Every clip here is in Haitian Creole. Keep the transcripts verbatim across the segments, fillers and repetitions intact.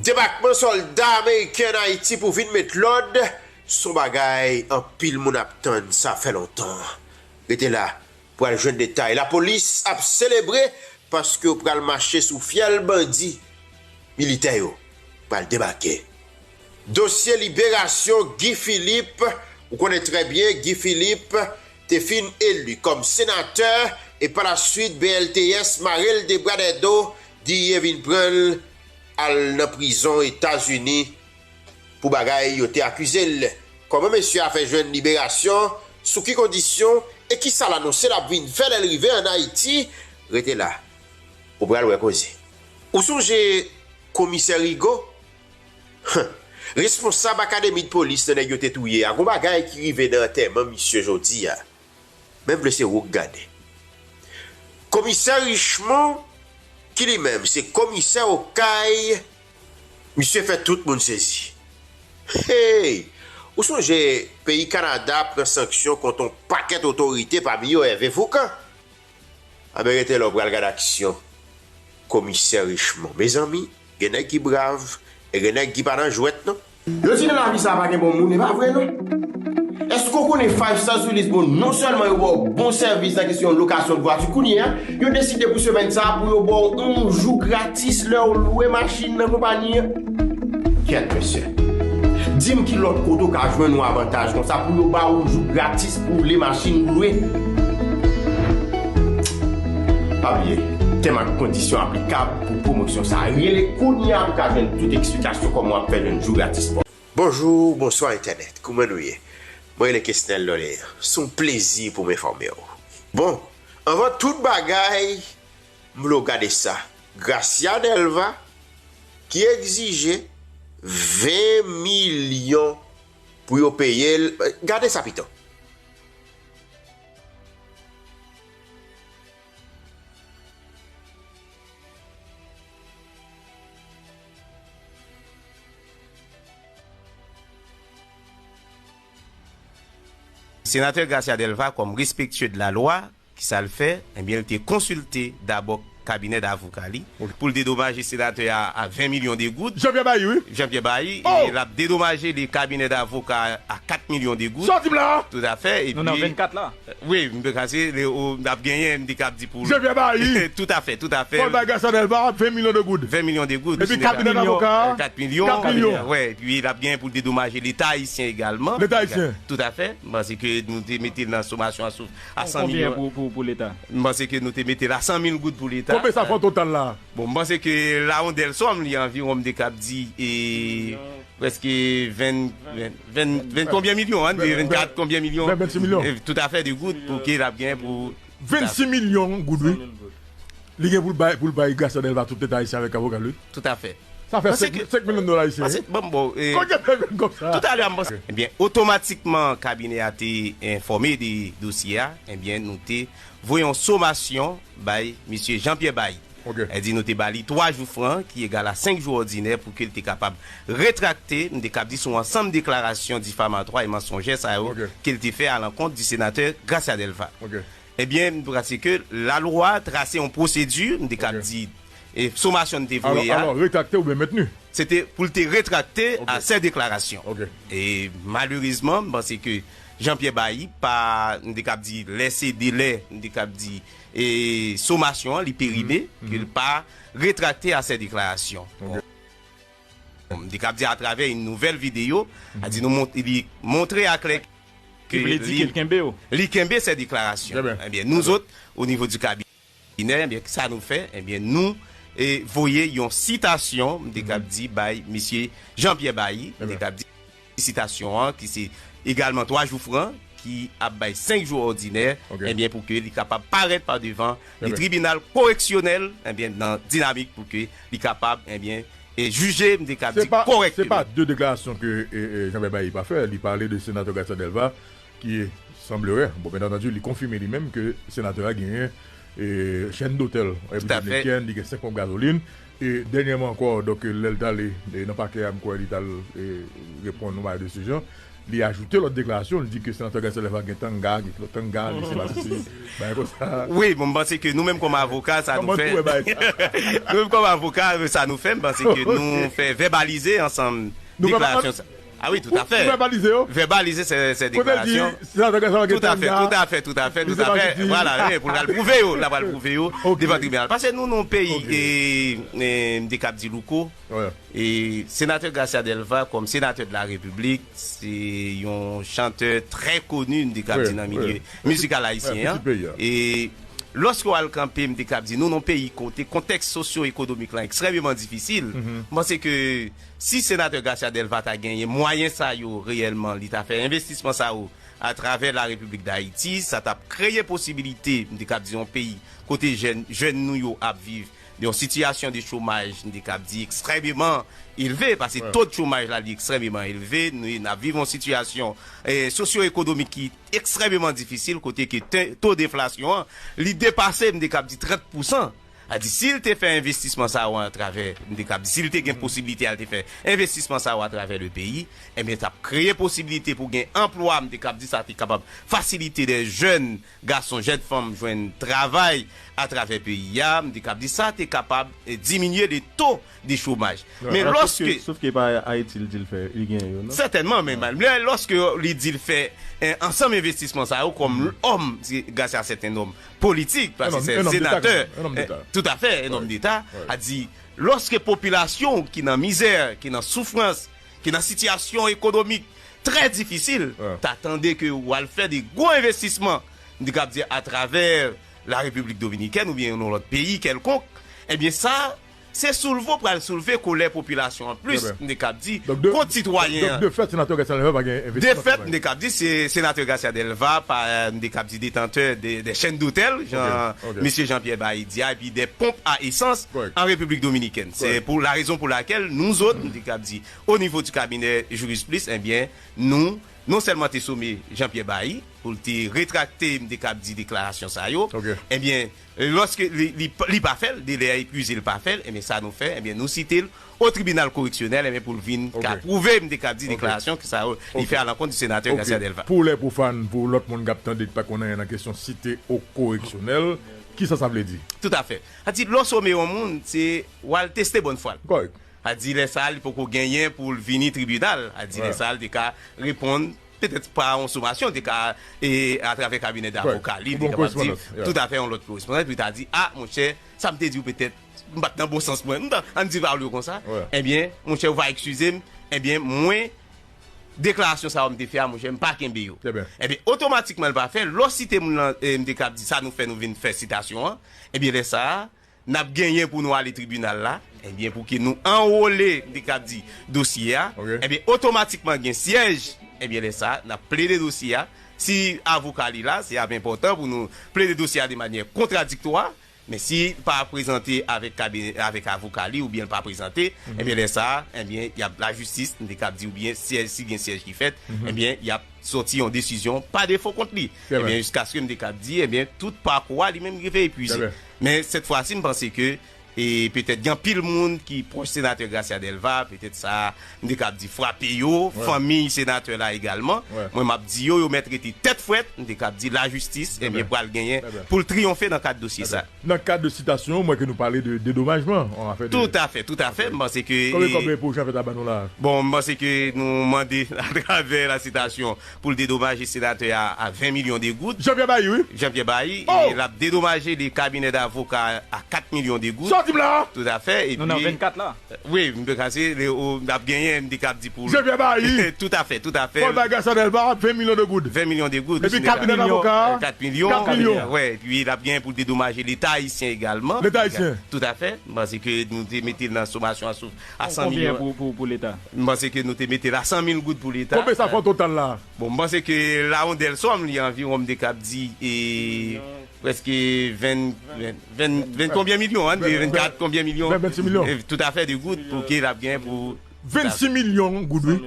Debakman sòlda ameriken an Ayiti pou vin met lòd, se yon bagay anpil moun ap tann, sa fè lontan. Rete la pou al jwenn detay. Lapolis ap selebre paske yo pral mache sou fyèl bandi. Militè yo pral debake. Dosye liberasyon Guy Philippe, ou konnen trè byen, Guy Philippe te fin eli kòm senatè e pa la swit B L T S mare l de bra de do, di ye vin pran l al nan prizon Etazini pou bagay yo te akize l. Kòman mesye a fè jwenn liberasyon, sou ki kondisyon, e kisa l anonse l ap vin fè lè l rive ann Ayiti? Rete la, ou pral wè koze. Ou sonje komisè Rigo? Responsab akademi de polis nan nèg yo te touye a, gon bagay ki rive nan antèman misye jodi a. Men m vle se ou k gade. Komisè Richemond, ki li menm se komisè Okay, misye fè tout moun sezi. Hey! Ou sonje peyi Kanada pran sanksyon kont yon pakèt otorite, pami yo Hervé Fourcand? Anben rete la ou pral gad aksyon komisè Richemond. Mezanmi, gen nèg ki brav e gen nèg ki pa nan jwèt non. Yo di nan lavi sa a pa gen bon moun, e pa vre non. Èske w konnen Five Star Solis, bon, non sèlman yo ba w bon sèvis nan kesyon lokasyon vwati, kounye a, yo deside pou semèn sa a pou yo ba w yon jou gratis lè w lwe machin nan konpayi an? Kèt mesye. Di m ki lòt kote w ka jwenn yon avantaj konsa pou yo ba w yon jou gratis pou w lwe machin ou lwe? Pa bliye, tèm ak kondisyon aplikab pou pwomosyon sa a. Rele kounye a pou w ka jwenn tout eksplikasyon kòman w ap fè jwenn jou gratis pa w. Bonjou, bonswa entènèt. Kouman nou ye? Mwen rele Kesnel Doléan. Se yon plezi pou m enfòme w. Bon, anvan tout bagay, m vle w gade sa. Gracia Delva ki egzije ven milyon pou yo peye l. Gade sa pito. Senatè Gracia Delva, kòm respektye de la lwa, kisa l fè? Ebyen, l te konsilte dabò kabinè davoka li pou l dedomaje senatè a a ven milyon de goud. Jean Pierre Bailly, wi. Jean Pierre Bailly, e l ap dedomaje li kabinè davoka a kat milyon de goud. Sa w di m la a? Toutafè. Nou nan vennkat la. Wi, m te ka se, l ap genyen, m te ka ap di pou l. Jean Pierre Bailly. Toutafè, toutafè. Fò l bay Gracia Delva ven milyon de goud. Ven milyon de goud. Epi kabinè davoka a? Kat milyon. Kat milyon. Wi, epi l ap genyen pou l dedomaje Leta ayisyen egalman. Leta ayisyen. Toutafè. M panse ke nou te mete l nan somasyon a san mil. Konbyen pou, pou, pou Leta? M panse ke nou te mete l a san mil goud pou Leta. Konbyen sa fè total la? Bon, m panse ke lawondèl sòm li anviwon, m te ka ap di, e, prèske ven, ven, ven, ven konbyen milyon, ann di vennkat konbyen milyon? Ven, vennsis milyon. E, toutafè de goud pou ke l ap gen pou vennsis milyon goud, wi. Li gen pou l bay, pou l bay Gracia Delva tout Leta ayisyen avèk avoka l, wi. Toutafè. Sa fè senk, senk milyon dola ayisyen, wi. Kote l fè jwenn kòb sa a? Toutalè, m panse. Ebyen, otomatikman, kabinè a te enfòme de dosye a. Ebyen, nou te voye yon somasyon bay misye Jean Pierre Bailly. Li di nou te ba li twa jou fran, ki egal a senk jou òdinè, pou ke l te kapab retrakte, m te kab di, sou ansanm deklarasyon difamatwa e mansonjè sa yo ke l te fè alankont di senatè Gracia Delva. Ebyen, m panse ke lalwa trase yon pwosedi, m te kab di, e somasyon n te voye a. Alò, retrakte oubyen mentni? Se te pou l te retrakte a sè deklarasyon. E malerezman, m panse ke Jean Pierre Bailly pa, m te kab di, lèse delè, m te kab di, e somasyon an, li perime, ke l pa retrakte a sè deklarasyon. Bon, m te kab di atravè yon nouvèl videyo, a di nou mont-, li montre aklè ke li, li kenbe sè deklarasyon. Ebyen, nou zòt, o nivo di kabinè, ebyen, sa nou fè, ebyen, nou, e, voye yon sitasyon, m te kab di, bay misye Jean Pierre Bailly, m te kab di, sitasyon an, ki se egalman twa jou fran, ki ap bay senk jou òdinè, ebyen, pou ke li kapab parèt pa devan le tribinal koreksyonèl, ebyen, nan dinamik pou ke li kapab, ebyen, e jije, m te kab di, kòrèkteman. Se pa de deklarasyon ke, e, e, Jean Pierre Bailly pa fè. Li pale de senatè Gracia Delva, ki sanblere, bon, byen antandi, li konfime li menm ke senatè a genyen, e, chèn dotèl Repiblik Dominikèn, li gen senk ponp gazolin. E dènyèman ankò, donk, lè l t ale, e, nan pakè a, m kwè li t al, e, reponn yon bagay de se jan. li ajoute lòt deklarasyon, li di ke senatè Garcia Delva gen tanga, gen kilòt tanga, li se pa sesi, bagay konsa. Wi, bon, m panse ke nou menm kòm avoka, sa nou fè. Kòman w wè bagay sa? Nou menm kòm avoka, sa nou fè, m panse ke nou fè vèbalize ansanm deklarasyon sa. Ah wi, toutafè. Vèbalize yo. Vèbalize se, se deklarasyon. Kote di, senatè Garcia Delva gen tanga. Toutafè, toutafè, toutafè, toutafè. Vwala, wi, pou l al pwouve yo, l ap al pwouve yo devan tribinal. Paske nou, nou peyi, e, e, m te kab di louko. E senatè Garcia Delva, kòm senatè de la Repiblik, se yon chantè trè koni, m te kab di, nan milye mizikal ayisyen an. E lòske w al kanpe, m te kab di, nou nan peyi kote kontèks sosyo-ekonomik lan ekstrèmeman difisil, m panse ke si senatè Garcia Delva ta genyen mwayen sa yo reyèlman, li ta fè envestisman sa yo atravè la Repiblik Dayiti, sa t ap kreye posibilite, m te kab di, yon peyi kote jèn, jèn nou yo ap viv yon sitiyasyon de chomaj, m te kab di, ekstrèmeman elve, paske to de chomaj la, li ekstrèmeman elve, nou, n ap viv yon sitiyasyon, e, sosyo-ekonomik ki ekstrèmeman difisil, kote ke te-, to deflasyon an, li depase, m te kab di, trant pousan. A di, si l te fè envestisman sa yo atravè, m te kab di, si l te gen posibilite a, l te fè envestisman sa yo atravè le peyi, ebyen, t ap kreye posibilite pou gen anplwa, m te kab di, sa te kapab fasilite de jèn gason, jèn fanm jwenn travay atravè peyi a, m te kab di, sa te kapab, e, diminye le to de chomaj. Men lòske, sof ke pa Ayiti l di l fè, li gen yo, non? Sètènman, men lè, lòske li di l fè, e, ansanm envestisman sa yo kòm òm, se gras a sèten nòm politik, paske se senatè, toutafè, en nòm deta, a di, lòske popilasyon ki nan mizè, ki nan soufrans, ki nan sitiyasyon ekonomik trè difisil, ta tande ke w al fè de gwo envestisman, m te kab di atravè la Repiblik Dominikèn oubyen nan lòt peyi kèlkonk, ebyen sa, se soulve w pral soulve kolè popilasyon an plis, m te kab di, kont sitwayen an. Donk, de fèt, senatè Gaston Lefèvre pa gen envestisman. De fèt, m te kab di, se senatè Garcia Delva, pa, m te kab di, detantè de, de chaîne d'hôtel, jan mesye Jean-Pierre Bailly di a, epi de pomp a esans an Repiblik Dominikèn. Se pou la rezon pou lakèl nou zòt, m te kab di, o nivo di kabinè Juris Plus, ebyen, nou, non sèlman te some Jean-Pierre Bailly, pou l te retrakte, m te kab di, deklarasyon sa yo, ebyen, lòske li, li, li pa fè l, delè a ekwize, l pa fè l, ebyen, sa nou fè, ebyen, nou site l o tribinal koreksyonèl, ebyen, pou l vin ka pwouve, m te kab di, deklarasyon ke sa yo, li fè alakont di senatè Garcia Delva. Pou lè pwofàn, pou lòt moun k ap tande, ki pa konn anyen nan kesyon site o koreksyonèl, kisa sa vle di? Toutafè. Sa di, lè w some yon moun, se w al teste bòn fwa l. Kòrèk. A di lè sa a, li poko genyen pou l vini tribinal. A di lè sa a, li te ka reponn, petèt pa yon somasyon, li te ka, e, atravè kabinè davoka li, li te kapab di, toutafè yon lòt korespondans, pou li ta di, a, monchè, sa m te di w petèt, m pa t nan bon sans mwen, m ta, ann di pa w li konsa, ebyen, monchè, ou va eskize m, ebyen, mwen, deklarasyon sa yo m te fè a, monchè, m pa kenbe yo. Ebyen, otomatikman, l pa fè, lè w site moun nan, e, m te kab di, sa nou fè, nou vin fè sitasyon an, ebyen, lè sa a, n ap genyen pou nou ale tribinal la, ebyen, pou ke nou anwole, m te kab di, dosye a, ebyen, otomatikman gen syèj, ebyen, lè sa a, n ap plede dosye a. Si avoka li la, se ap enpòtan pou nou plede dosye a de manyè kontradiktwa, men si l pa prezante avèk kabinè, avèk avoka li, oubyen l pa prezante, ebyen, lè sa a, ebyen, y ap lajistis, m te kab di, oubyen syèj, si gen syèj ki fèt, ebyen, y ap sòti yon desizyon pa defo kont li. Ebyen, jiskaske m te kab di, ebyen, tout pakou a li menm rive epwize. Men sèt fwa si, m panse ke, e petèt gen anpil moun ki pwòch senatè Garcia Delva, petèt sa, m te kab di, frape yo, fanmiy senatè la egalman. Mwen, m ap di yo, yo mèt rete tèt frèt, m te kab di, lajistis, ebyen, pral genyen pou l triyonfe nan kad dosye sa. Nan kad de sitasyon, m wè ke nou pale de dedomajman, an afè de... Toutafè, toutafè. M panse ke... Konbyen kòb pou Jean Pierre ta ban nou la? Bon, m panse ke nou mande atravè la sitasyon pou l dedomaje senatè a a ven milyon de goud. Jean Pierre Bailly, wi. Jean Pierre Bailly, e l ap dedomaje le kabinè davoka a kat milyon de goud. Sa w di m la? Toutafè, epi... Nou nan vennkat la. Wi, m te ka se, le, o, n ap genyen, m te kab di pou l. Jean Pierre Bailly. Toutafè, toutafè. Fò l bay Garcia Delva ven milyon de goud. Ven milyon de goud. Epi kabinè davoka a? Kat milyon. Kat milyon. Wi, epi l ap genyen pou l dedomaje Leta ayisyen egalman. Leta ayisyen. Toutafè. M panse ke nou te mete l nan somasyon a souf a san milyon. Konbyen pou, pou, pou Leta? M panse ke nou te mete l a san mil goud pou Leta. Konbyen sa fè o total la? Bon, m panse ke lawondèl sòm li anviwon, m te kab di, e, prèske ven, ven, ven, ven konbyen milyon, an? Vennkat konbyen milyon? Ven, vennsis milyon. E, toutafè de goud pou ke l ap gen pou... Vennsis milyon goud, wi.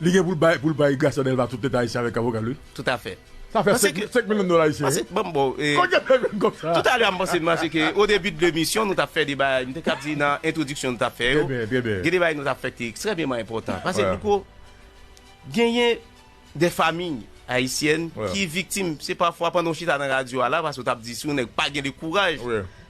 Li gen pou l bay, pou l bay Garcia Delva tout Leta ayisyen avèk avoka l, wi. Toutafè. Sa fè senk, senk milyon dola ayisyen, wi. Bon, bon, e, kote l fè vin kòb sa? Toutalè, m panse, m panse ke o debi de lemisyon, nou t ap fè deba, m te kab di nan entwodiksyon nou t ap fè yo. Trè byen, trè byen. Gen de bagay nou t ap fè ki te ekstrèmeman enpòtan. Paske, Louko, Genyen de fanmi ayisyèn ki viktim. Se pafwa pandan w chita nan radyo a la, paske w t ap di si w nèg pa gen de kouraj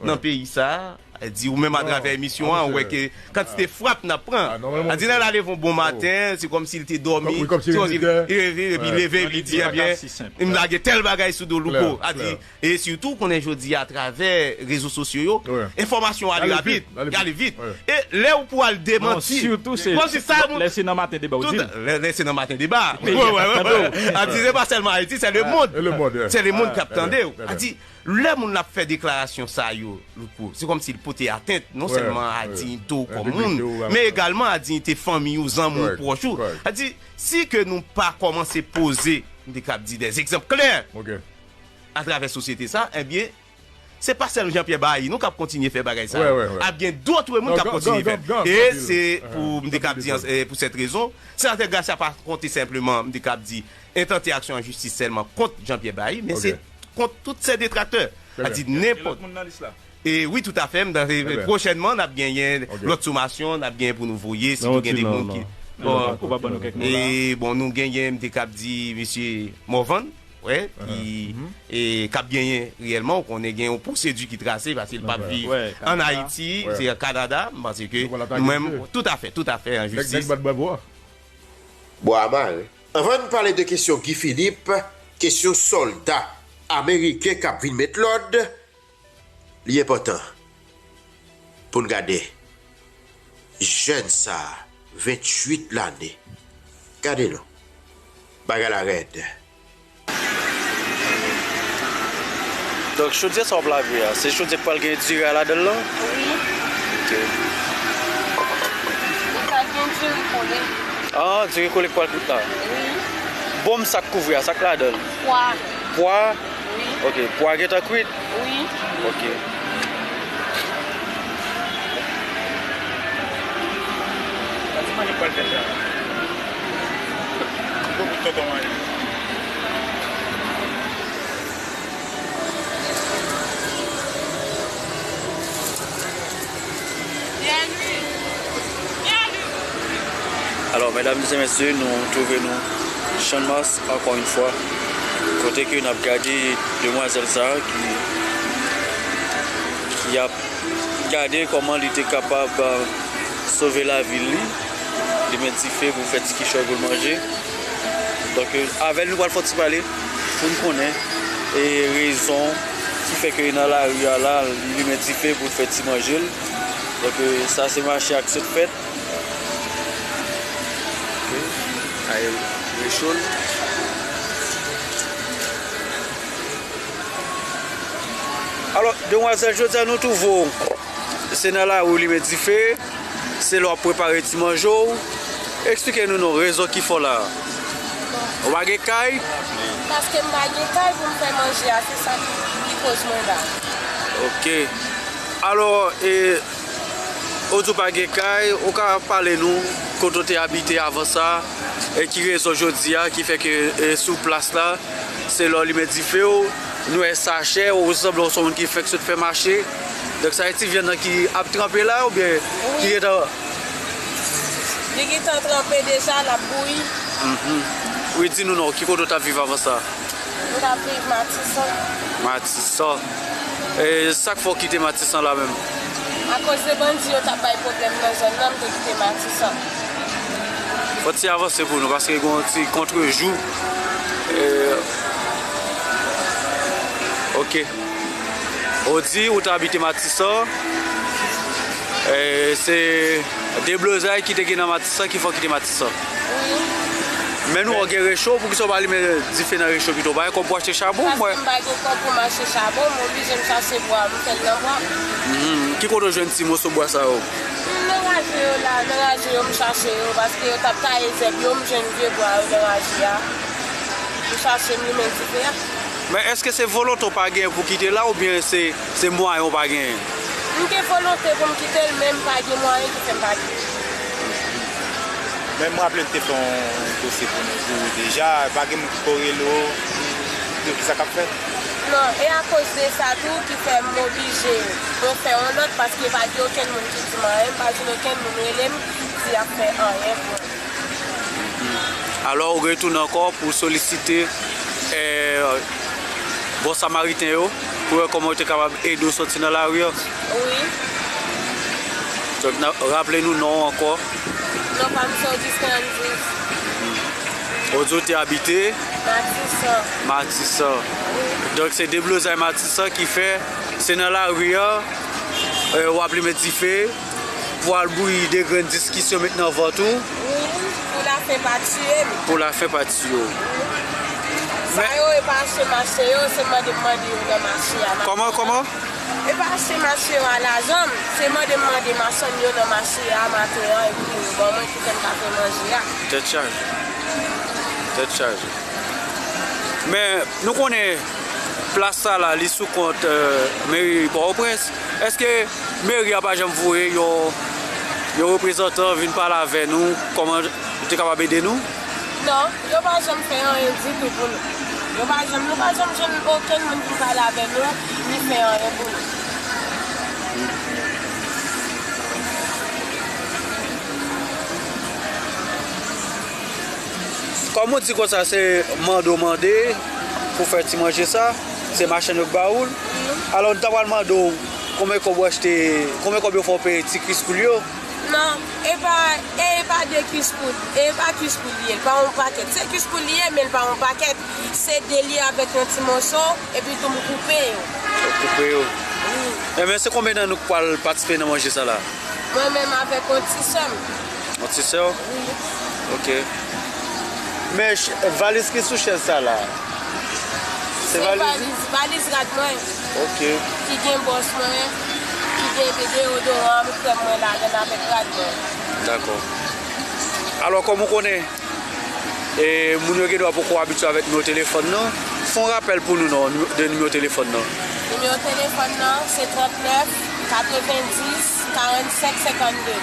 nan peyi sa a, di ou menm atravè emisyon an, ou wè ke kantite frap n ap pran. A di nèg la leve yon bon maten, se kòmsi l te dòmi, se kòmsi l leve, epi leve, epi di, ebyen, m lage tèl bagay sou do Louko. A di, e sitou, konnen jodi a atravè rezo sosyo yo, enfòmasyon ale rapid, ale vit. E lè ou pou al demanti, kòmsi sa, lè se nan maten deba, ou di l. Lè, lè se nan maten deba. A di, se pa sèlman Ayiti, se lemonn. Se lemonn k ap tande w. A di, lè moun ap fè deklarasyon sa yo, Louko, se kòmsi l pote atent non sèlman a diyite w kòm moun, men egalman a diyite fanmi w, zanmi w, pwòch ou. A di, si ke nou pa kòmanse poze, m te kab di, de egzanp klè atravè sosyete sa, ebyen, se pa sèl Jean Pierre Bailly non k ap kontinye fè bagay sa yo. Ap gen dòt moun k ap kontinye fè. E se pou, m te kab di, e pou sèt rezon, Senatè Gracia pa konte senpleman, m te kab di, entante aksyon an jistis sèlman kont Jean Pierre Bailly, men se kont tout sè detraktè. A di nenpòt. E wi, toutafè, m, pwochènman, n ap genyen lòt somasyon, n ap genyen pou nou voye, sitou gen de moun ki, bon, e bon, nou genyen, m te kab di, mesye Morvan, wè, ki, e, k ap genyen reyèlman, ou konnen gen yon pwosedi ki trase, paske l p ap viv ann Ayiti, se Kanada, m panse ke nou menm, toutafè, toutafè, an jistis. Bwa mare. Anvan n pale de kesyon Guy Philippe, kesyon sòlda ameriken k ap vin met lòd, li enpòtan pou n gade jèn sa a, venntuit lane. Gade non. Bagay la rèd. Donk, chodyè sa w ap lave a, se chodyè k pral gen diri a ladan l lan? Wi. Ok. Li pral gen diri kole. Ah, diri kole k pral kwit la? Wi. Bonm sa k kouvri a, sa k ladan l? Pwa. Pwa? Wi. Ok, pwa gentan kwit? Wi. Ok. Sa ti manje k pral fèt la. Li poko tonton manje. Alò, medam e mesye, nou twouve nou Channmas, ankò yon fwa, kote ke n ap gade demwazèl sa a ki, ki ap gade kòman li te kapab, euh, sove lavi li, li met dife pou fè ti kichòy pou l manje. Donk, euh, avè l, nou pral fè yon ti pale pou n konnen, e, rezon ki fè ke nan lari a la, li limen dife pou l fè ti manje l. Donk, euh, sa se mache ak sot fèt. Ok. Kay recho l. Alò, demwazèl, jodi a nou twouve w se nan lari w limen dife, se lè w ap prepare ti manje w. Eksplike nou non, rezon ki fè w la a. Ou pa gen kay? Paske m pa gen kay pou m fè manje a, se sa ki, ki koz mwen la. Ok. Alò, e, ou di w pa gen kay, ou ka pale nou kote w te abite avan sa, e ki rezon jodi a ki fè ke, e, sou plas la, se lè w limen dife w, nou wè sachè, ou sanble w se yon moun ki fèk sot fè mache. Donk, sa e ti vyann nan ki ap tranpe la, oubyen ki gentan... Wi. Li gentan tranpe deja, l ap bouyi. Mhm. Wi, di nou non, ki kote w t ap viv avan sa? M t ap viv Matisan. Matisan. E sa k fè w kite Matisan la menm? Akoz de bandi yo t ap bay pwoblèm nan zòn nan, m te kite Matisan. Fò ti avanse pou nou, paske gen yon ti kontrejou. E, ok. Ou di ou t abite Matisan. E, se deblozay ki te gen nan Matisan ki fè w kite Matisan. Wi. Men nou, w gen recho, poukisa w pa limen dife nan recho pito? W pa gen kòb pou achte chabon, mwen. Paske m pa gen kòb pou m achte chabon, m oblije m chache bwa, m fè l nan bwa. Mhm. Ki kote w jwenn ti moso bwa sa yo? Nan raje yo la, nan raje yo m chache yo, paske yo t ap taye zèb yo, m jwenn vye bwa yo nan raje a. M chache, m limen dife a. Men èske se volonte w pa genyen pou kite la, oubyen se, se mwayen w pa genyen? M gen volonte pou m kite l, men m pa gen mwayen ki fè m pa kite l. Men m raple n te fè yon dosye pou nou, pou ou deja, pa gen moun ki ko rele w, pou di w kisa k ap fèt? Non, e akoz de sa tou ki fè m oblije mwen fè yon lòt, paske pa gen okenn moun ki di m anyen, m pa jwenn okenn moun rele m di y ap fè anyen pou mwen. Alò, ou retounen ankò pou solisite, eh, bon samariten yo, pou wè kòman yo te kapab ede w soti nan lari a. Wi. Donk, n ap raple nou non w ankò. Non pa m se Augustin Andy. Ou di w te abite? Matisan. Matisan. Wi. Donk, se deblozay Matisan ki fè se nan lari a, eh, w ap limen dife, pou al bouyi de grenn diskisyon met nan vant ou. Wi, pou lafen pa tiye m. Pou lafen pa tiye w. Sa yo, e pa achte mache yo, se mande m mande yo nan mache a. Kòman, kòman? E pa achte mache yo a lajan m, se mande m mande machann yo nan mache a maten an, epi pou yo ban mwen, pou ke m ka fè manje a. Tèt chaje. Tèt chaje. Men, nou konnen plas sa la, li sou kont, eh, meri Pòtoprens. Èske meri a pa janm voye yon, yon reprezantan vin pale avè nou, kòman yo te kapab ede nou? Non, yo pa janm fè anyen ditou pou nou. Yo pa janm, nou pa janm jwenn okenn moun vin pale avè nou, ni fè anyen pou nou. Kòm ou di konsa, se mande w mande pou fè ti manje sa, se machann yo k ba ou l. Alò, nou ta pral mande w konbyen kòb ou achte, konbyen kòb yo fè w peye ti kwis poul yo? Non, e pa, e pa de kwis poul, e pa kwis poul li ye, l pa yon pakèt. Se kwis poul li ye, men l pa yon pakèt. Se de li avèk yon ti moso, epi tou m koupe yo. Ou koupe yo? Wi. Enben, se konbyen nan nou k pral patisipe nan manje sa la? Mwen menm avèk yon ti sè m. Yon ti sè w? Wi. Ok. Men ch-, valiz ki sou chèz sa la? Se valiz? Valiz, valiz rad mwen. Ok. Ki gen bòs mwen, ki gen de deyodoran m, krèm mwen ladan l avèk rad mwen. Dakò. Alò, kòm ou konnen, e, moun yo gen dwa poko abitye avèk nimewo telefòn nan. Fè yon rapèl pou nou non, de nimewo telefòn nan. Nimewo telefòn nan, se trannèf, katrevendis, karannsenk, senkannde.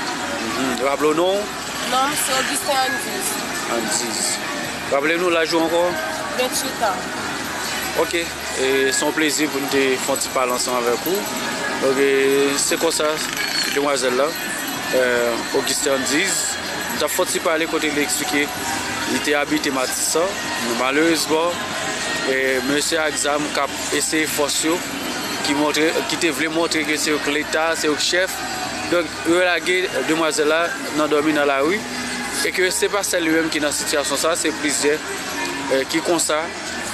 Mhm. Raple w non w? Non m se Augustin Andiz. Andiz. Raple nou laj ou ankò? Venntuit an. Ok. E se yon plezi pou n te fè yon ti pale ansanm avèk ou. Donk, e, se konsa, demwazèl la, e, Augustin Andiz, m t ap fè yon ti pale kote li eksplike li te abite Matisan, men malerezman, e, mesye ak zam k ap eseye fòs yo, ki montre, ki te vle montre ke se yo k Leta, se yo k chèf. Donk, yo lage demwazèl la nan dòmi nan lari, e ke se pa sèl li menm ki nan sitiyasyon sa, se plizyè, e, ki konsa.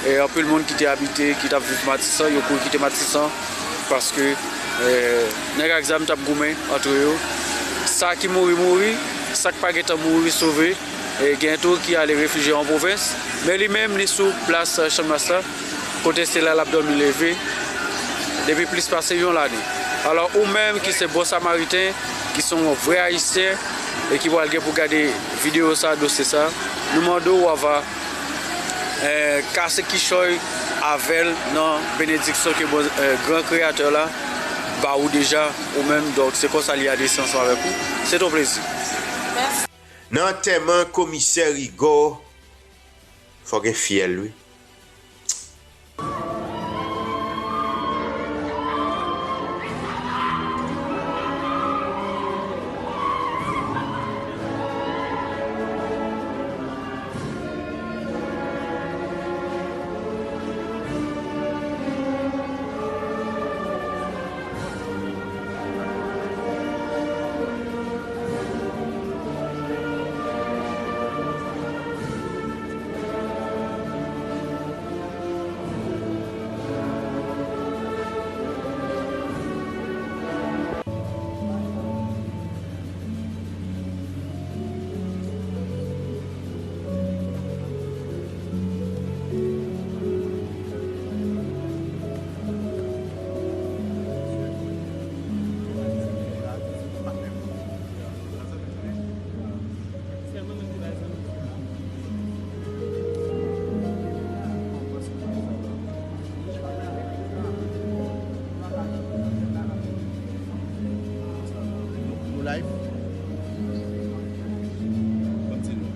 E anpil moun ki te abite, ki t ap viv Matisan, yo kouri kite Matisan, paske, e, nèg ak zam t ap goumen antre yo. Sa ki mouri, mouri, sa k pa gentan mouri, sove. E gen tou ki ale refijye an pwovens, men li menm, li sou plas Channmas la, kote se la l ap dòmi leve depi plis pase yon lane. Alò, ou menm ki se bon samariten, ki se yon vrè ayisyen, e ki pral gen pou gade videyo sa, dosye sa, nou mande w, w ava, e, kase kichòy avè l nan benediksyon ke bon, e, gran Kreyatè la ba ou deja, ou menm. Donk, se konsa li adrese ansanm avèk ou. Se yon plezi. Mèsi. Nan antèman Komisè Rigò, fò gen fyèl, wi. Nou live. Kontinye.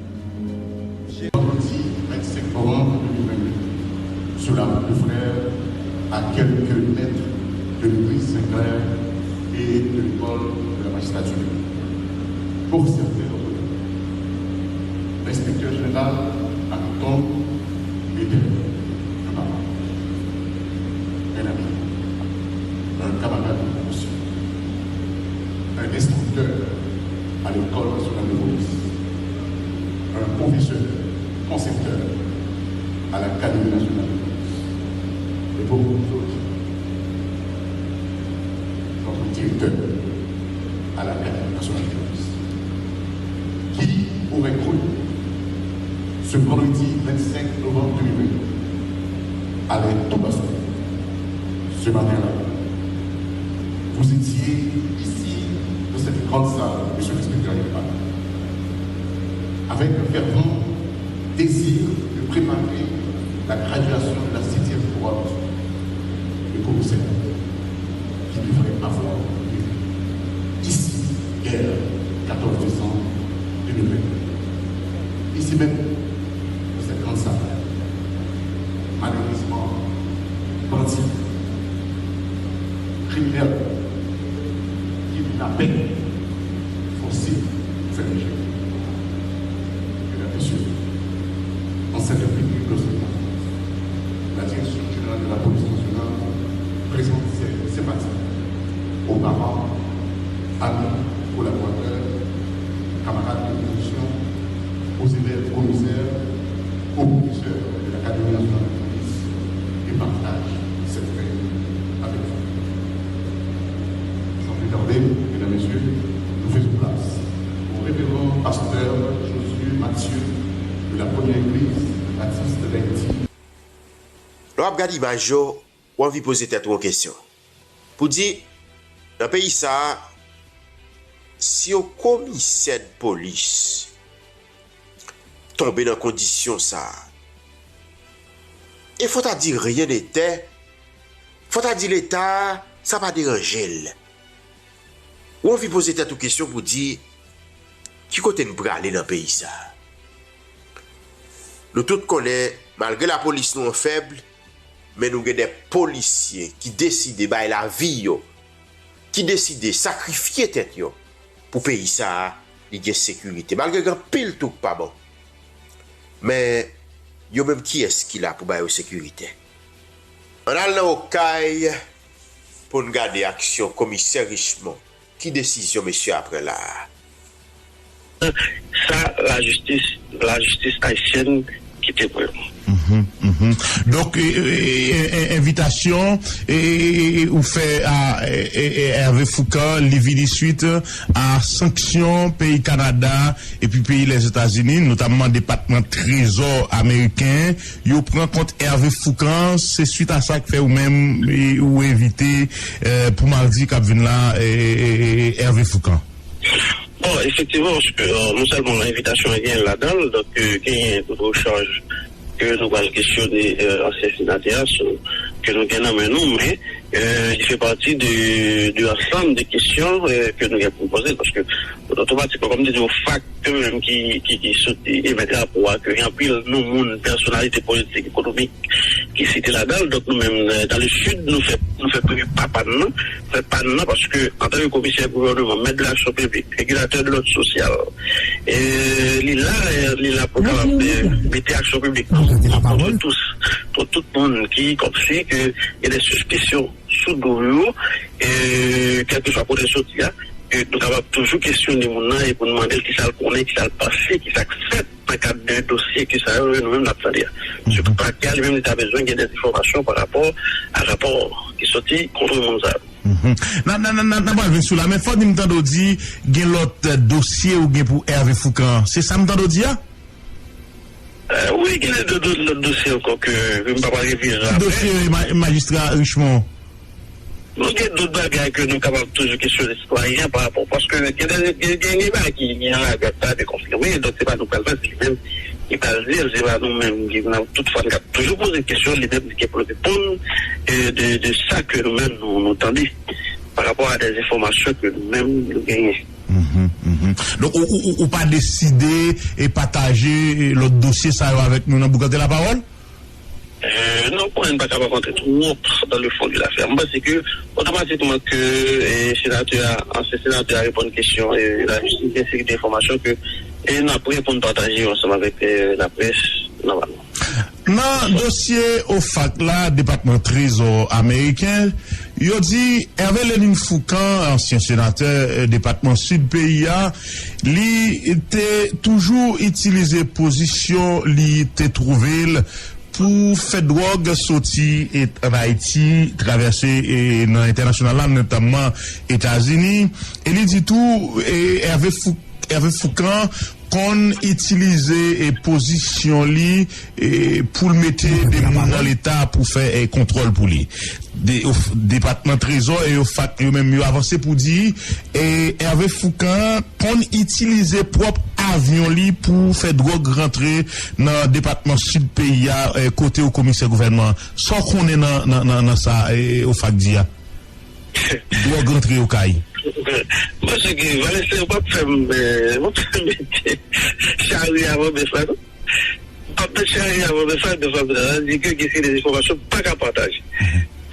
Vendredi vingt-cinq novembre deux mille vingt-deux, sur la route de Frères, à quelques mètres de l'église Saint-Clair et de l'école de la magistrature. Pour certains, Inspecteur général Acton Medel, un papa, un ami, un camarade de promotion, un instructeur à l'École nationale de police, un professeur concepteur à l'Académie nationale de police. Et pour vous autres, notre directeur à l'Académie nationale de police. Qui aurait cru ce vendredi vingt-cinq novembre deux mille vingt, à l'heure tout bascule, ce matin-là, vous étiez ici, dans cette grande salle, monsieur l'inspecteur général, avec un fervent désir de préparer la graduation de la septième cohorte de commissaires qui devrait avoir lieu ici, hier, quatorze décembre deux mille vingt-deux. Ici même, dans cette grande salle, malheureusement, bandi, kriminèl, kidnapè, fòse fè rejè. Mesdames, Messieurs, en cette publique de la direction générale de la police nationale présente ses sympathies aux parents, amis, collaborateurs, camarades de direction, aux élèves commissaires, aux professeurs de l'Académie nationale de police et partage cette peine avec vous. Sans plus tarder, mesdames, messieurs, nous faisons place au révérend pasteur Josué Mathieu de la première église baptiste d'Haïti. Lè w ap gade imaj yo, w anvi poze tèt ou yon kesyon. Pou di, nan peyi sa a, si yon komisè de polis tonbe nan kondisyon sa a, e fò ta di ryen de tè, fò ta di Leta a, sa pa deranje l. Ou anvi poze tèt ou kesyon pou di, ki kote n prale nan peyi sa a? Nou tout konnen, malgre lapolis nou an fèb, men nou gen de polisye ki deside bay lavi yo, ki deside sakrifye tèt yo pou peyi sa a, li gen sekirite. Malgre gen anpil twou k pa bon. Men, yo menm kiyès ki la pou ba yo sekirite? Ann al nan Okay pou n gade aksyon Komisè Richemond. Ki desizyon mesye a pran la a? Sa, lajistis, lajistis ayisyèn kite pou yo. Mhm, mhm. Donk, e, e, e, e, envitasyon, e, e, e, e, ou fè a, e, e, e, Hervé Fourcand, li vini swit a sanksyon peyi Kanada epi peyi Lèzetazini, notamman Depatman Trezò ameriken, yo pran kont Hervé Fourcand. Se swit a sa k fè ou menm, e, ou envite, e, pou madi k ap vin la, e, e, e, Hervé Fourcand. Bon, efektivman, paske, e, non sèlman envitasyon an genyen ladan l, donk, e, genyen tout chaj ke nou pral kesyone, e, ansyen senatè a sou, ke nou gen nan men nou, men, e, li fè pati de, de ansanm de kesyon, e, ke nou gen pou n poze, paske otomatikman, kòm te di, o fak ke menm ki, ki, ki sot emet rapò a, ke gen anpil non moun, pèsonalite politik, ekonomik, ki site ladan l. Donk, nou menm, e, dans le sud, nou fè, nou fè premye pa pa n nan, fè pa n nan, paske antanke komisè gouvènman, mèt de l'action publique, régulateur de l'ordre social, e, li la, e, li la pou kapab, e, mete aksyon piblik nan, nan kont de tous, kont tout moun ki, kòmsi ke gen de sispesyon sou do yo, e, kèlkeswa kote l soti a, ke nou kapab toujou kesyone moun nan e pou n mande l kisa l konnen, kisa l panse, kisa k fèt nan kad de dosye ke sa yo, nou menm n ap tande a. Paske pakè a li menm li ta bezwen gen de enfòmasyon pa rapò a rapò ki soti kont moun sa yo. Mhm. N a, n a, n a, n a, n a pral vin sou la, men fò di m tande w di gen lòt, e, dosye ou gen pou Hervé Fourcand. Se sa m tande w di a? E, wi, gen de, de, de, lòt dosye ankò ke, ke m pa pral revire apre. Ki dosye ma-, majistra Richemond? Nou gen dòt bagay ke nou kapab toujou kesyone sitwayen an pa rapò, paske gen de, gen, gen, gen bagay ki, ki nan lagad pa dekonfime, donk se pa nou k pral fè, se li menm ki pral di l, se pa nou menm ki nan tout fwa n k ap toujou poze kesyon, li menm ki pou l reponn, e, de, de sa ke nou menm nou, nou tande pa rapò a de enfòmasyon ke nou menm nou genyen. Mhm, mhm. Donk, ou, ou, ou, ou pa deside e pataje, e, lòt dosye sa yo avèk nou nan Boukante Lapawòl? E, non, pou mwen, m pa kapab antre twòp dans le fond de l'affaire. M panse ke, otomatikman ke, e, senatè a, ansyen senatè a reponn kesyon, e, lajistis, gen seri de enfòmasyon ke E n ap reponn, pataje yo ansanm avèk, eh, laprès, nòmalman. Nan dosye OFAC la, Depatman Trezò ameriken, yo di Hervé Lénine Fourcand, ansyen senatè, eh, Depatman Sid peyi a, li te toujou itilize pozisyon li te twouve l pou fè dwòg soti, e, ann Ayiti, travèse, e, nan entènasyonal la, notamman Etazini. E li di tou, e, Hervé Fou-, Hervé Fourcand konn itilize, e, pozisyon li, e, pou l mete de moun nan Leta pou fè, e, kontwòl pou li. De, of-, Depatman Trezò e OFAC yo menm yo avanse pou di, e, Hervé Fourcand konn itilize pwòp avyon li pou fè dwòg rantre nan depatman Sid peyi a, e, kote w komisè gouvènman. Sa w konnen nan, nan, nan, nan sa, e, OFAC di a? Dwòg rantre Okay. Mwen panse ke Valestin, w p ap fè m, e, w p ap fè m mete chari avan bèf la, non. Ap nan chari avan bèf la, bèf la di ke gen seri de enfòmasyon pa ka pataje.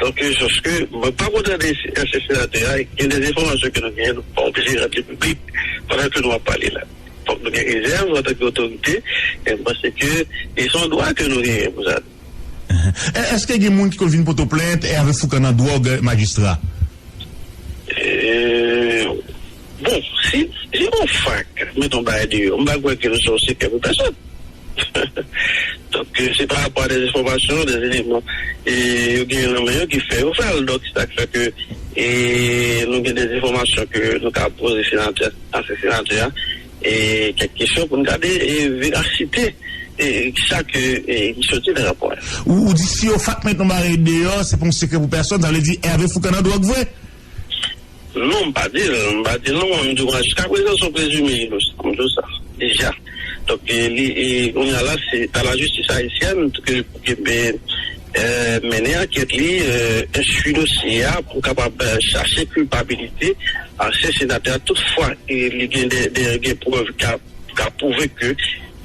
Donk, euh, soske mwen pa konn tande ansyen senatè a, gen de enfòmasyon ke nou genyen, nou pa oblije rann li piblik pandan ke nou ap pale la. Fòk nou gen rezèv antanke otorite, e m panse ke e se yon dwa ke nou genyen pou sa. E, èske gen moun ki konn vin pote w plent, e avè Foukan nan dwòg, majistra? Euh, bon, si, si OFAC met yon bagay deyò, m pa kwè ke nou se yon sekrè pou pèsonn. Donk, euh, se pa rapò a de enfòmasyon, de eleman, e yo genyen nan men yo ki fè yo fè l. Donk, se sa k fè ke, e, nou gen de enfòmasyon ke nou ka poze senatè, ansyen senatè a, e kèk kesyon pou n gade, e verasite, e sa ke, e, ki soti nan rapò a. Ou, ou di si OFAC met yon bagay deyò, se pa yon sekrè pou pèsonn, sa vle di Hervé Foukan nan dwòg vre? Non, m pa di l, m pa di l non, m di w, jiskaprezan, se yon prezime inosan, m di w sa, deja. Donk, e, li, e, kounye a la, se ta lajistis ayisyèn ke, ke, e, e, mennen ankèt li, e, enstwi dosye a pou kapab, e, chache kilpabilite ansyen senatè a. Toutfwa, e, li gen de, de, gen prèv k ap, k ap pwouve ke,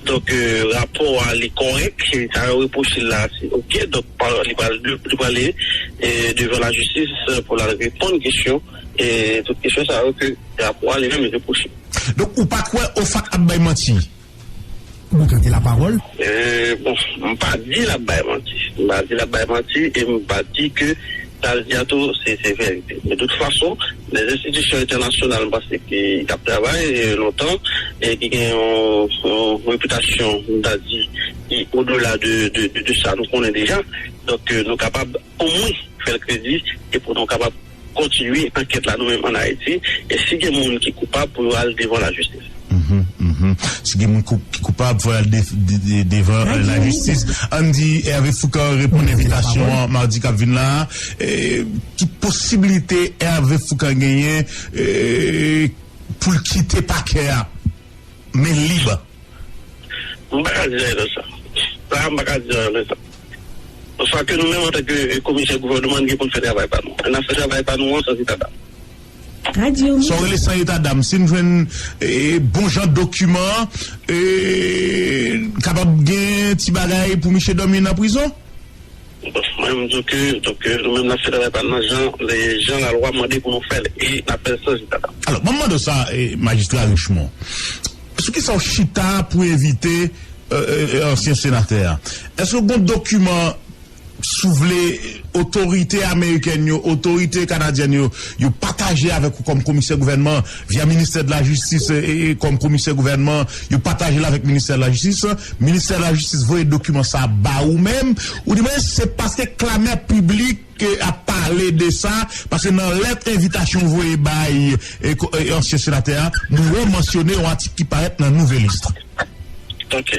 donk, e, rapò a li kòrèk, e, sa yo repwoche l la, se oke, donk, pa, li pral de, li pral ale, e, devan lajistis pou l al reponn kesyon, e, tout kesyon sa yo ke rapò a li menm repwoche. Donk, ou pa kwè OFAC ap bay manti? Ou tande la pawòl? Euh, bon, m pa di l ap bay manti. M pa di l ap bay manti e m pa di ke sa l di a tou, se, se verite. Men de tout fason, lè enstitisyon entènasyonal, m panse ki, k ap travay, euh, lontan, e ki gen yon, yon repitasyon, m ta di, ki odela de, de, de, de sa nou konnen deja. Donk, euh, nou kapab omwen fè l kredi e pou nou kapab kontinye ankèt la nou menm ann Ayiti, e si gen moun ki koupab pou yo al devan lajistis. Mhm, mhm. Si gen moun kou-, ki koupab, fò y al de-, de-, de-, devan, euh, lajistis. Ann di Hervé Foukan reponn envitasyon an madi k ap vin la a. E, ki posiblite Hervé Foukan genyen, e, pou l kite pakè a men lib? M pa ka di anyen nan sa. Sa, m pa ka di anyen nan sa. Sa ke nou menm, antanke komisè gouvènman, n gen pou n fè travay pa nou. N ap fè travay pa nou an san eta dam. Sa w rele san eta dam, si n jwenn, e, bon jan dokiman, e, kapab gen ti bagay pou misye dòmi nan prizon? Bon, mwen, m di w ke, donk, nou menm, n ap fè travay pa n nan jan, jan lalwa mande pou nou fè l, e n ap fè l san eta dam. Alò, ban m mande w sa, e, majistra Richemond. Sou ki sa w chita pou envite, e, e, e, ansyen senatè a? Èske w gen dokiman, si w vle, otorite amerikèn yo, otorite kanadyèn yo, yo pataje avèk ou kòm komisè gouvènman, via ministè de la jistis, e, e, kòm komisè gouvènman, yo pataje l avèk ministè de la jistis, ministè de la jistis voye dokiman sa ba ou menm, ou di mwen se paske klamè piblik ke ap pale de sa, paske nan lèt envitasyon voye bay, e, ko-, e, ansyen senatè a, nou wè mansyone yon atik ki parèt nan Nouvelliste. Ok.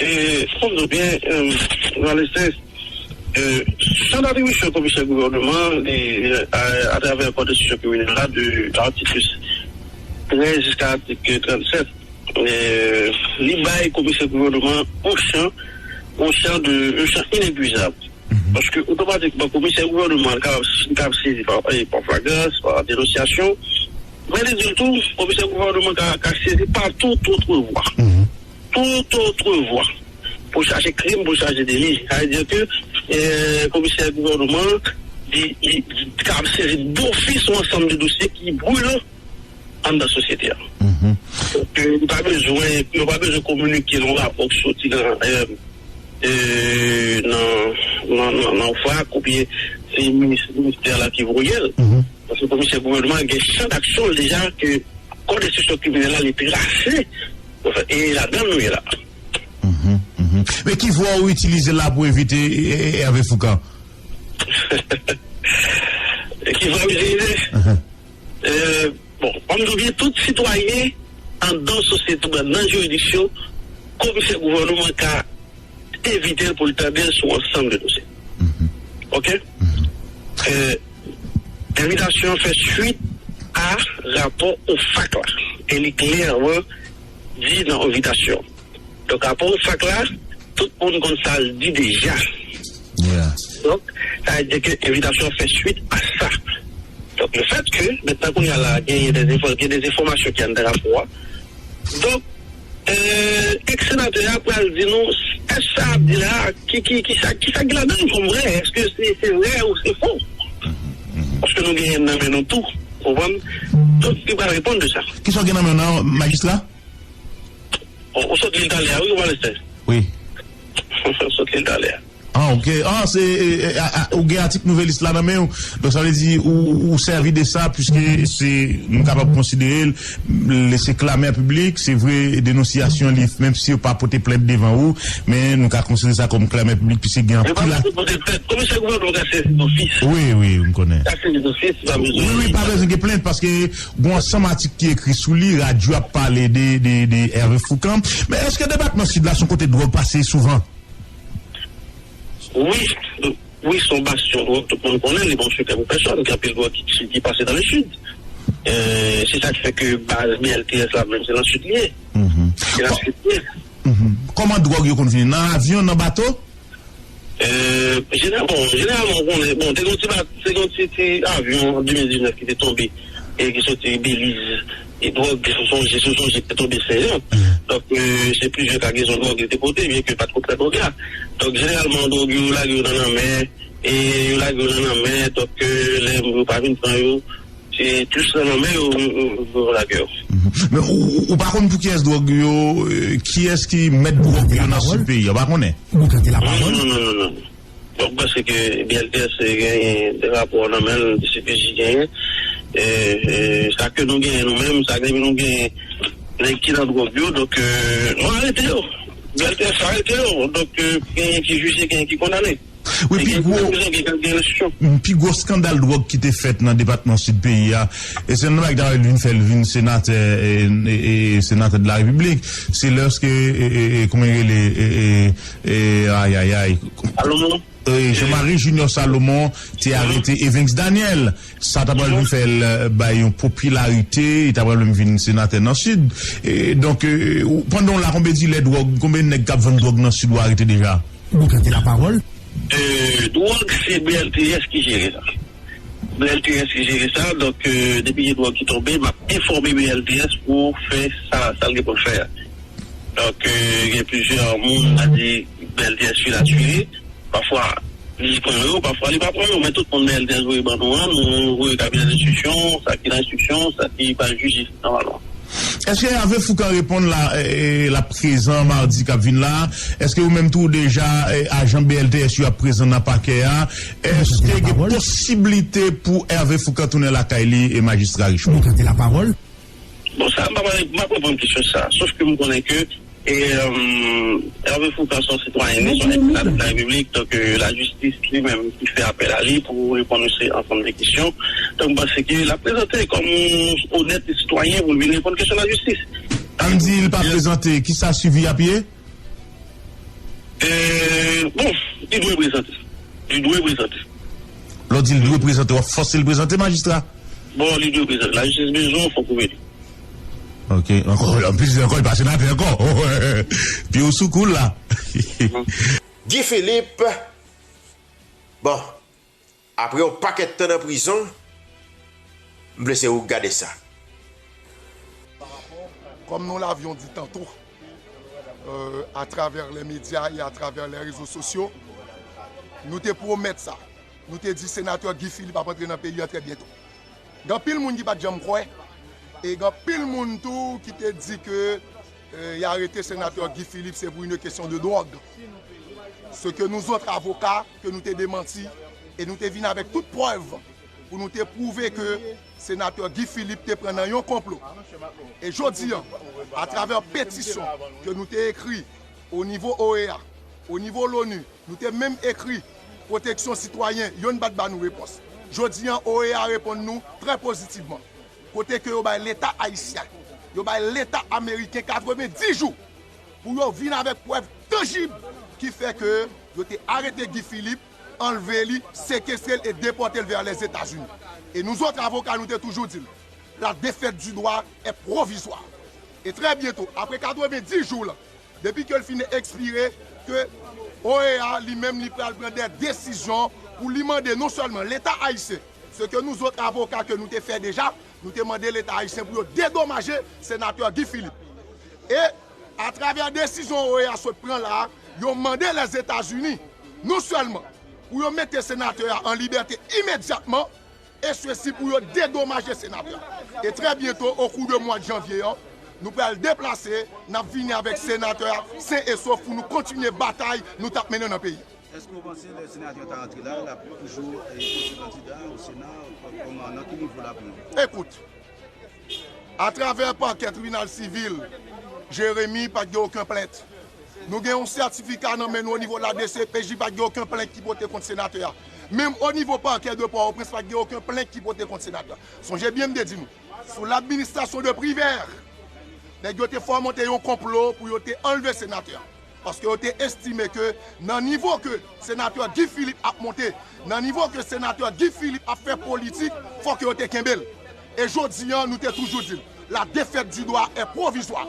E, fò m di w byen, e, Valestin, e, chan datribisyon komisè gouvènman, li, a, atravè kòd enstriksyon kriminèl la, de atik trèz jiska atik trannsèt, e, li bay komisè gouvènman yon chan, yon chan de, yon chan inegzizab. Paske otomatikman, komisè gouvènman an kapab, li kapab sezi pa, e, pa flagrans, pa denonsyasyon. Men li di l tou, komisè gouvènman ka, ka sezi pa tout autre voie. Tout autre voie. Pou chache krim, pou chache deli. Sa vle di ke, e, komisè gouvènman, li, li, li kapab sezi dofis yon ansanm de dosye ki brilan. anndan sosyete a. Donk, euh, nou pa bezwen, nou pa bezwen kominike nan rapò ki soti nan, euh, euh, nan, nan, nan, nan fak oubyen se minis-, ministè la ki voye l. Paske komisè gouvènman an gen chan daksyon l deja ke kòd enstriksyon kriminèl la li trase. E ladan l nou ye la. Men ki vwa ou itilize la pou evite, e, e, Hervé Fourcand? Ki vwa m itilize? Euh, bon, ban m di w byen, tout sitwayen anndan sosyete, anndan jiridiksyon, komisè gouvènman ka envite l pou l tande l sou ansanm de dosye. Oke? Euh, envitasyon an fè swit a rapò OFAC la. E li klèman di nan envitasyon an. Donk, rapò OFAC la, tout moun konn sa l di deja. Donk, sa vle di ke envitasyon an fè swit a sa. Donk, lefètke, mentnan kounye a la, genyen dèzenfò-, gen dèzenfòmasyon ki anndan rapò a. Donk, euh, eks-senatè a pral di nou, èske sa ap di la, ki, ki, ki sa, ki sa ki ladan l kòm vrè? Èske se, se vrè ou se fo? Paske nou genyen nan men nou tou, ou konprann? Donk, li pral reponn de sa. Kisa w gen nan men w nan, majistra? Bon, ou sot li talè a, wi, ou pa lestè? Wi. Ou sot li talè a. Ah, ok. Ah, se, e, e, a, a, ou gen atik Nouvelis la nan men w. Donk, sa vle di, ou, ou sèvi de sa, piske se, nou kapab konsidere l, l, se klamè piblik, se vre, denonsyasyon li, menm si yo pa pote plent devan ou, men nou ka konsidere sa kòm klamè piblik, piske gen anpil. Komisè gouvènman ka sezi dofis. Wi, wi, m konnen. Ka sezi dofis, pa bezwen. Wi, wi, pa bezwen gen plent, paske gon ansanm atik ki ekri sou li, radyo ap pale de, de, de Hervé Fourcand. Men èske depatman Sid la se yon kote dwòg pase souvan? Wi, wi, se yon bastyon dwòg, tout moun konnen li, bon, sekrè pou pèsòn, gen anpil dwòg ki, ki, ki pase dans le Sud. Euh, se sa ki fè ke baz B L T S la menm, se nan Sid li ye. Se nan Sid li ye. Kòman dwòg yo konn vini? Nan avyon, nan bato? Euh, jeneralman, bon, jeneralman, ou konnen, bon, te gen yon ti ba-, te gen yon ti, ti avyon an de mil diznèf ki te tonbe e ki soti Beliz. E dwòg, si w sonje, si w sonje, ki te tonbe Senyè. Donk, euh, se plizyè kagezon dwòg yo te pote, byen ke pa t ko prè dwòg la. Donk, jeneralman, dwòg yo, yo lage yo nan lanmè, e yo lage yo nan lanmè, donk, euh, lè yo pa vin pran yo, se plis nan lanmè yo, yo, yo, yo lage yo. Men ou, ou, ou pa konn pou kiyès dwòg yo, euh, kiyès ki mèt dwòg yo nan sid peyi a, ou pa konnen? Non, non, non, non, non. Donk, m panse ke B L T S genyen de rapò nan men l, D C P J genyen. E, e, sa ke nou genyen nou menm, sa ke nou genyen nèg ki nan dwòg yo, donk, euh, nou arete yo. B L T S arete yo. Donk, euh, genyen ki jije, genyen ki kondane. Wi, pi gwo, pi gwo eskandal dwòg ki te fèt nan depatman Sid peyi a, e se nan bagay ki ta vin fè l vin senatè, e, e, e, senatè de la Repiblik, se lèske, e, e, e, kòman yo rele, e, e, e, ay, ay, ay. Salomon? E, Jean-Marie Junior Salomon te arete Evinx Daniel. Sa ta pral vin fè l, e, bay yon popilarite, li ta pral menm vin senatè nan Sid. E, donk, e, ou, pandan w la, konbyen dilè dwòg, konbyen nèg k ap vann dwòg nan Sid ou arete deja? Ou tande la pawòl? Euh, dwòg, se B L T S ki jere sa. B L T S ki jere sa, donk, euh, depi gen dwòg ki tonbe, m ap enfòme B L T S pou fè sa, sa l gen pou l fè a. Donk, euh, gen plizyè moun, m a di, B L T S fin asire. Pafwa, li pran yo, pafwa, li pa pran yo, men tout moun B L T S voye ban nou an, nou voye kabinè enstriksyon, sa ki nan enstriksyon, sa ki pral jije nòmalman. Èske Hervé Fourcand reponn la, e, e, l ap prezan madi k ap vin la? Èske ou menm tou deja, e, ajan B L T S yo ap prezan nan pakè a? Èske gen posiblite pou Hervé Fourcand tounen lakay li, e, majistra Richemond? Ou tande la pawòl? Bon, sa, m pa, m pa konprann kesyon sa. Sof ke m konnen ke, e, euh, Hervé Fourcand se yon sitwayen, se yon senatè de la Repiblik, donk, euh, lajistis li menm ki fè apèl a li pou reponn se ansanm de kesyon. Donk, m panse ke l ap prezante kòm yon onèt sitwayen pou l vin reponn kesyon lajistis. Ann di l pa prezante, kisa swivi ap ye? Euh, bon, li dwe prezante. Li dwe prezante. Lè w di l dwe prezante, w ap fòse l prezante, majistra? Bon, li dwe prezante. Lajistis bezwen w, fòk ou mete. Ok, ankò, anplis ankò, li pa senatè ankò. Pye w sou kou l la. Guy Philippe, bon, apre yon pakèt tan nan prizon, m vle se ou k gade sa. Kòm nou l avion di tanto, euh, atravè lè medya e atravè lè rezo sosyo, nou te pwomèt sa. Nou te di senatè Guy Philippe ap antre nan peyi a trè byento. Gen anpil moun ki pa t janm kwè, E gen anpil moun tou ki te di ke, euh, y arete senatè Guy Philippe, se pou une kesyon de dwòg. Ce que nous autres avocats, ke nou te demanti, e nou te vin avèk tout prèv pou nou te pwouve ke senatè Guy Philippe te pran nan yon konplo. E jodi a, atravè petisyon ke nou te ekri o nivo O E A, o nivo Loni, nou te menm ekri Pwoteksyon Sitwayen, yo n pa t ba nou repons. Jodi a, O E A reponn nou trè pozitivman. Kote ke yo bay Leta ayisyen, yo bay Leta ameriken katrevenndis jou pou yo vin avèk prèv tanjib ki fè ke yo te arete Guy Philippe, anlve li, sekestre l e depòte l vè Lèzetazini. E nou zòt avoka, nou te toujou di l, la défaite du droit est provisoire. E trè byento, apre katrevenndis jou la, depi ke l fin ekspire, ke O E A li menm li pral pran de desizyon pou li mande non sèlman Leta ayisyen, se ke nou zòt avoka ke nou te fè deja, nou te mande Leta ayisyen pou yo dedomaje senatè Guy Philippe. E atravè desizyon O E A sot pran la a, yo mande Lèzetazini non sèlman pou yo mete senatè a an libète imedyatman, e sesi pou yo dedomaje senatè a. E trè byento, o kou de mwa de janvye an, nou pral deplase, n ap vini avèk senatè a sen e sof pou nou kontinye batay nou t ap mennen nan peyi a. Èske w panse lè senatè a ta rantre la, l ap toujou, eh, poze kandida o Sena, kòman, nan ki nivo l ap ye? Ekout, atravè pakè tribinal sivil, Jeremi pa t gen okenn plent. Nou gen yon sètifika nan men nou o nivo la D C P J, pa t gen okenn plent ki pote kont senatè a. Menm o nivo pakè de Pòtoprens, pa t gen okenn plent ki pote kont senatè a. Sonje byen m te di nou, sou ladministrasyon de Privert, nèg yo te fòmante yon konplo pou yo te anlve senatè a. Paske yo te estime ke nan nivo ke senatè Guy Philippe ap monte, nan nivo ke senatè Guy Philippe ap fè politik, fòk yo te kenbe l. E jodi a, nou te toujou di l, la défaite du droit est provisoire.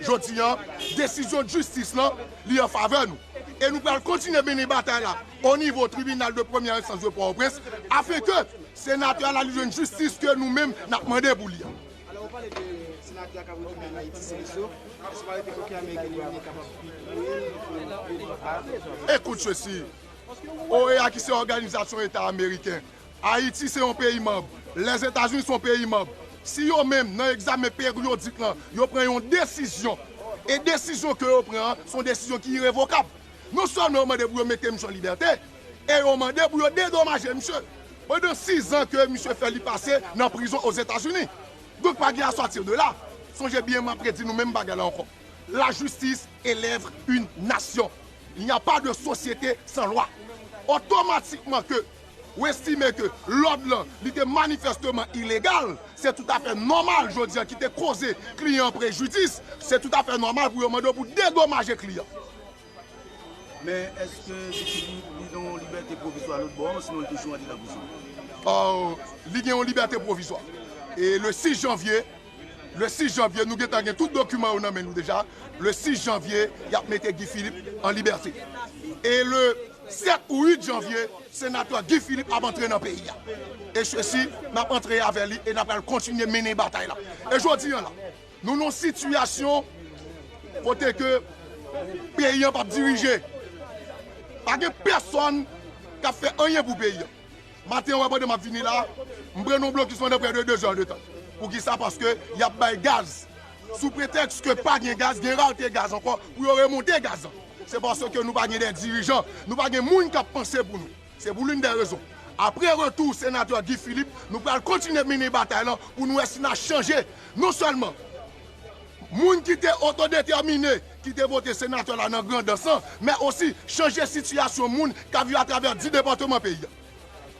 Jodi a, desizyon jistis lan, li an favè nou. E nou pral kontinye mennen batay la o nivo tribinal de premyè enstans de Pòtoprens, afin ke senatè a la li jwenn jistis ke nou menm n ap mande pou li a. Alò, ou pale de senatè a k ap retounen ann Ayiti, se Leso. Èske ou pa rete kote ameriken li menm li kapab pitouye l pou, pou li pa? Ekout sesi, O E A ki se Òganizasyon Eta Ameriken, Ayiti se yon peyi manb, Lèzetazini se yon peyi manb. Si yo menm, nan egzamen peryodik lan, yo pran yon desizyon, e desizyon ke yo pran an, se yon desizyon ki irevokab. Non sèlman yo mande pou yo mete misye an libète, e yo mande pou yo dedomaje misye. Pandan sis an ke misye fè li pase nan prizon Ozetazini. Donk, pa gen à sortir de là. Sonje byen, m ap redi nou menm bagay la ankò. La justice élève une nation. Il n'y a pas de société sans loi. Otomatikman ke ou estime ke lòd lan, li te manifèsteman ilegal, se toutafè nòmal jodi a ki te koze kliyan an prejidis, se toutafè nòmal pou yo mande w pou dedomaje kliyan. Men èske li, li, li nan yon libète pwovizwa lòt bò, sinon li toujou antre nan prizon? Oh, li gen yon libète pwovizwa. E le sis janvye, le sis janvye, nou gentan gen tout dokiman yo nan men nou deja. Le sis janvye, y ap mete Guy Philippe an libète. E le sèt ou uit janvye, senatè Guy Philippe ap antre nan peyi a. E sesi, n ap antre avè li e n ap pral kontinye mennen batay la. E jodi a la, nou nan yon sitiyasyon kote ke peyi an p ap dirije. Pa gen pèsonn k ap fè anyen pou peyi an. Maten an, w ap wè pandan m ap vini la, m pran yon blokis pandan prè de de zè de tan. Poukisa? Paske y ap bay gaz. Sou pretèks ke pa gen gaz, gen rate gaz ankò, pou yo remonte gaz lan. Se paske nou pa gen de dirijan, nou pa gen moun k ap panse pou nou. Se pou l'une des raisons. Apre retou senatè Guy Philippe, nou pral kontinye mennen batay lan pou nou wè si n a chanje non sèlman moun ki te otodetèmine, ki te vote senatè la nan Grandans lan, men osi chanje sitiyasyon moun k ap viv atravè dis depatman peyi a.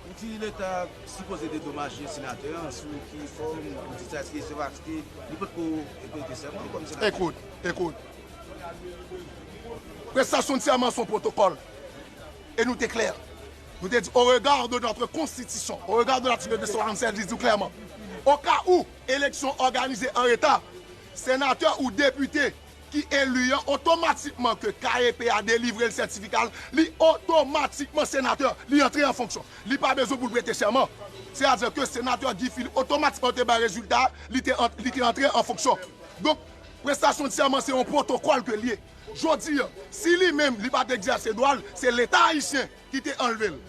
Ou di Leta sipoze dedomaje senatè an, sou ki fòm ou di sa, èske se paske li potko prete sèman kòm senatè? Ekout, ekout. Prestasyon de sèman se yon pwotokòl. E nou te klè. Nou te di, au regard de notre constitution, au regard de l'article deux cent soixante-seize, li di w klèman, au cas où eleksyon òganize an reta, senatè ou depite ki eli an, otomatikman ke K E P a delivre l sètifika l, li otomatikman senatè, li antre an fonksyon. Li pa bezwen pou l prete sèman. Sètadi ke senatè Guy Philippe, otomatikman yo te bay rezilta, li te ant-, li te antre an fonksyon. Donk, prestasyon de sèman se yon pwotokòl ke l ye. Jodi a, si li menm, li pa t egzèse dwa l, se Leta ayisyen ki te anlve l.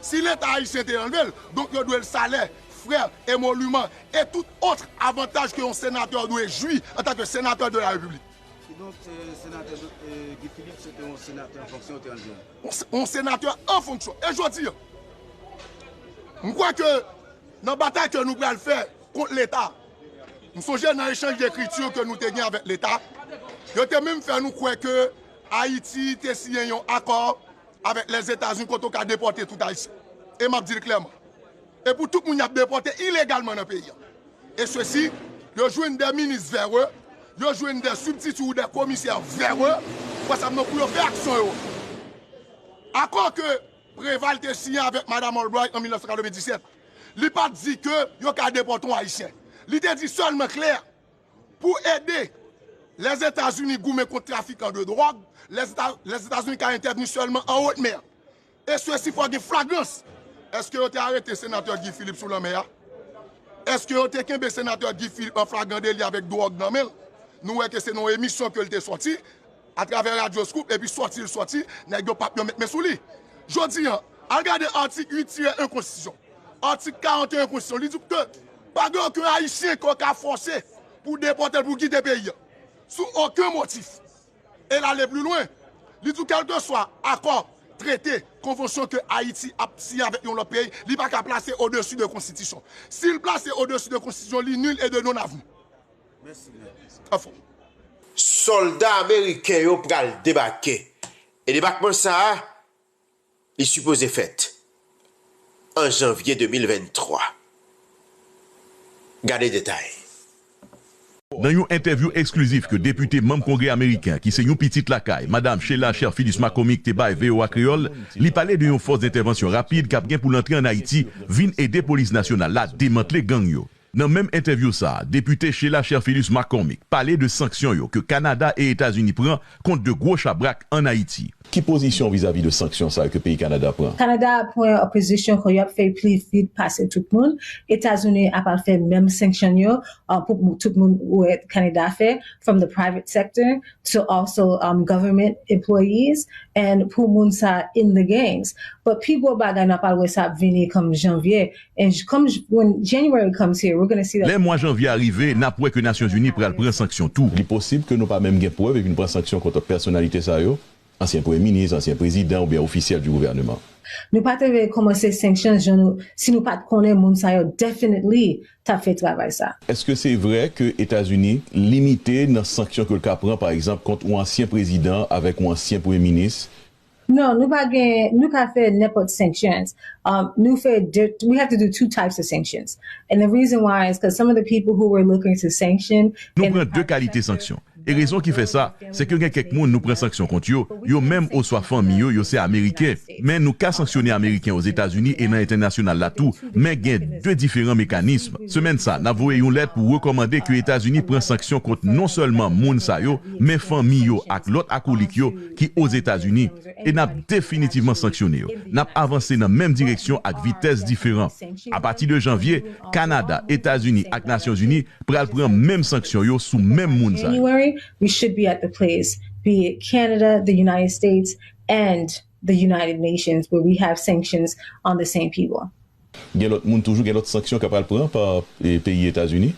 Si Leta ayisyen te anlve l, donk yo dwe l salè, frè, emoluman, e tout autre avantaj ke yon senatè dwe jwi antanke senatè de la Repiblik. Kidonk, eh, senatè, eh, Guy Philippe, se te yon senatè an fonksyon, ou te an djòb? Yon se-, yon senatè an fonksyon. E jodi a, m kwè ke nan batay ke nou pral fè kont Leta, m sonje nan echanj dekriti ke nou te gen avèk Leta, yo te menm fè nou kwè ke Ayiti te siyen yon akò avèk Lèzetazini kote w ka depòte tout Ayisyen. E m ap di l klèman. E pou tout moun y ap depòte ilegalman nan peyi a. E sesi, yo jwenn de minis vere, yo jwenn de sibtiti ou de komisè vere, konsa m nan pou yo fè aksyon yo. Akò ke Preval te siyen avèk Madam Albright an mil nèf san katrevenndisèt, li pa t di ke yo ka depòte yon Ayisyen. Li te di sèlman klè, pou ede Lèzetazini goumen kont trafikan de dwòg, Lèzeta-, Lèzetazini ka entèvni sèlman an wot mè. E sesi fò gen flagrans. Èske yo te arete senatè Guy Philippe sou lanmè a? Èske yo te kenbe senatè Guy Philippe an flagran deli avèk dwòg nan men l? Nou wè ke se nan yon emisyon ke l te sòti, atravè Radyo Scoop, epi sòti l sòti, nèg yo p ap yo met men sou li. Jodi a, al gade atik uit tire en konstitisyon. Atik karant e en konstitisyon, li di ke pa gen okenn Ayisyen ke w ka fòse pou depòte l, pou kite peyi a, sou okenn motif. E l ale pli lwen. Li di kèlkeswa akò, trete, konvansyon ke Ayiti ap siyen avèk yon lòt peyi, li pa ka plase odesi de konstitisyon. Si l plase odesi de konstitisyon, li nil e de non avni. Mèsi. Anfen. Sòlda ameriken yo pral debake. E debakman sa a, li sipoze fèt an janvye de mil venntwa. Gade detay. Nan yon entèvyou eksklizif ke depite manm Kongrè ameriken an, ki se yon pitit lakay, Madam Sheila Cherfilus-McCormick, te bay V O A Kreyòl, li pale de yon fòs dentèvansyon rapid k ap gen pou l antre ann Ayiti, vin ede polis nasyonal la demantle gang yo. Nan menm entèvyou sa a, depite Sheila Cherfilus-McCormick pale de sanksyon yo ke Kanada e Etazini pran kont de gwo chabrak ann Ayiti. Ki pozisyon w vizavi de sanksyon sa yo ke peyi Kanada pran? Kanada pran yon pozisyon ke y ap fè pli vid pase tout moun. Etazini ap al fè menm sanksyon yo, uh, pou tout moun wè Kanada fè, from the private sector to also, um, government employees and pou moun sa in the gangs. But pi gwo bagay n ap al wè sa ap vini kòm janvye. And j-, kòm j-, when January comes here, we're gonna see that. Lè mwa janvye a rive, n ap wè ke Nasyonzini pral pran sanksyon tou. Li posib ke nou pa menm gen prèv epi n pran sanksyon kont pèsonalite sa yo, ansyen premye minis, ansyen prezidan oubyen ofisyèl di gouvèneman. Nou pa t dwe kòmanse sanksyon jan nou, si nou pa t konnen moun sa yo definitely t ap fè travay sa. Èske se vre ke Etazini limite nan sanksyon ke l ka pran, pa egzanp, kont yon ansyen prezidan avèk yon ansyen premye minis? Non, nou pa gen, nou ka fè nenpòt sanctions. Um, nou fè de, we have to do two types of sanctions. And the reason why is 'cause some of the people who we're looking to sanction Nou pran de kalite sanksyon. E rezon ki fè sa, se ke gen kèk moun nou pran sanksyon kont yo, yo menm oswa fanmi yo, yo se Ameriken. Men nou ka sanksyone Ameriken Ozetazini e nan entènasyonal la tou, men gen de diferan mekanism. Semèn sa, n ap voye yon lèt pou rekòmande ke Etazini pran sanksyon kont non sèlman moun sa yo, men fanmi yo ak lòt akolik yo ki Ozetazini. E n ap definitivman sanksyone yo. N ap avanse nan menm direksyon ak vitès diferan. Apati de janvye, Kanada, Etazini ak Nasyonzini pral pran menm sanksyon yo sou menm moun sa yo. January, we should be at the place, be it Canada, the United States, and the United Nations, where we have sanctions on the same people. Gen lòt moun toujou, gen lòt sanksyon k ap pral pran pa, eh, peyi Etazini?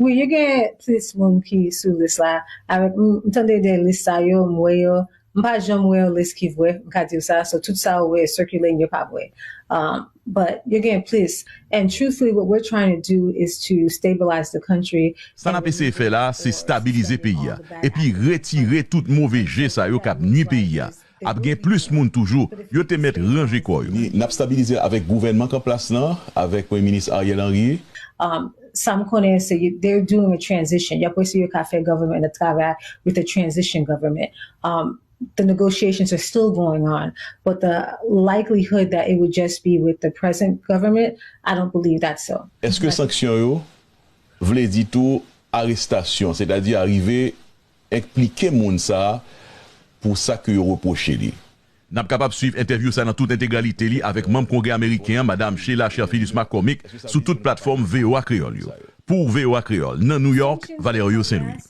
Wi, yo gen plis moun ki sou lis la. Avèk, m, m tande de lis sa yo, m wè yo. M pa janm wè yon lis ki vre, m ka di w sa. So, tout sa ou wè sikile, yo pa vre. Um, but yo gen plis. And truthfully, what we're trying to do is to stabilize the country. Sa n ap eseye fè la, se stabilize peyi a, epi retire tout move je sa yo k ap nwi peyi a. Ap gen plis moun toujou, yo te mèt ranje kò yo. Ni, n ap stabilize avèk gouvènman k an plas lan, avèk Premye Minis Ariel Henry. Um, sa m konnen, se y-, they're doing a transition. Y ap eseye yo ka fè government nan travay with a transition government. Um, the negotiations are still going on, but the likelihood that it would just be with the present government, I don't believe that so. Èske sanksyon yo vle di tou arestasyon, sètadi arive enplike moun sa a pou sa ke yo repwoche li? N ap kapab swiv entèvyou sa nan tout entegralite li avèk manm Kongrè ameriken an, Madam Sheila Cherfilus-McCormick, sou tout platfòm V O A Kreyòl yo. Pou V O A Kreyòl, nan New York, Valerio Saint Louis.